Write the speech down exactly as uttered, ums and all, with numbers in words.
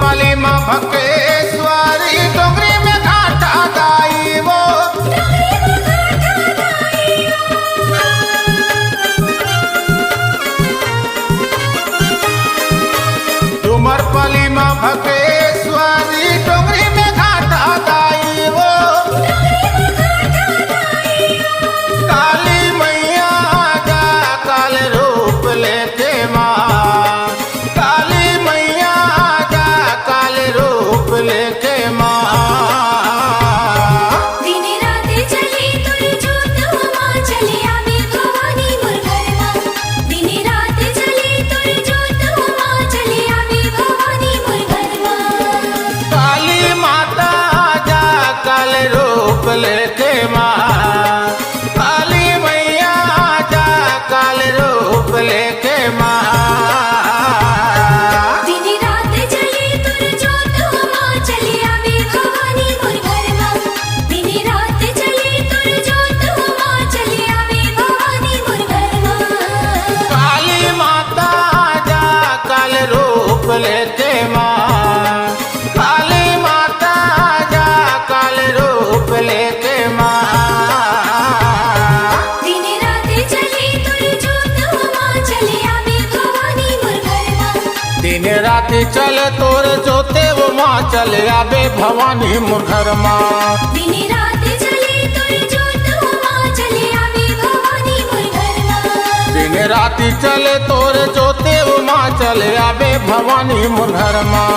पाली माँ भकेश्वरी, डोंगरी में घाटा दाई वो। डूमर पाली माँ भकेश्वरी, डोंगरी में घाटा दाई वो। काली मैया आजा, काल रूप लेके माँ। काली मैया आजा, काल रूप लेके माँ। दिन रात चले तोर जोत हो माँ, चले आवे भवानी मोर घर माँ। दिन रात चले तोर जोत हो माँ, चले आवे भवानी मोर घर माँ। काली माता आजा, काल रूप लेके माँ। काली मैया आजा, काल रूप लेके माँ। दिन रात चले तोर जोत हो माँ, चले आवे भवानी मोर घर माँ। दिन रात चले तोर जोत हो माँ, चले आवे भवानी मोर घर माँ। काली माता आजा, काल रूप लेके माँ। काली माता आजा, काल रूप लेके माँ। दिन रात चले तोर जोत हो माँ, चले आवे भवानी मोर घर माँ। दिन रात चले तोर जोते वो माँ, चले आवे भवानी मोर घर माँ। दिन रात चले तोर जोत हो माँ, चले आवे भवानी मोर घर माँ। दिन रात चले तोर जोते वो माँ, चले आवे भवानी मोर घर माँ।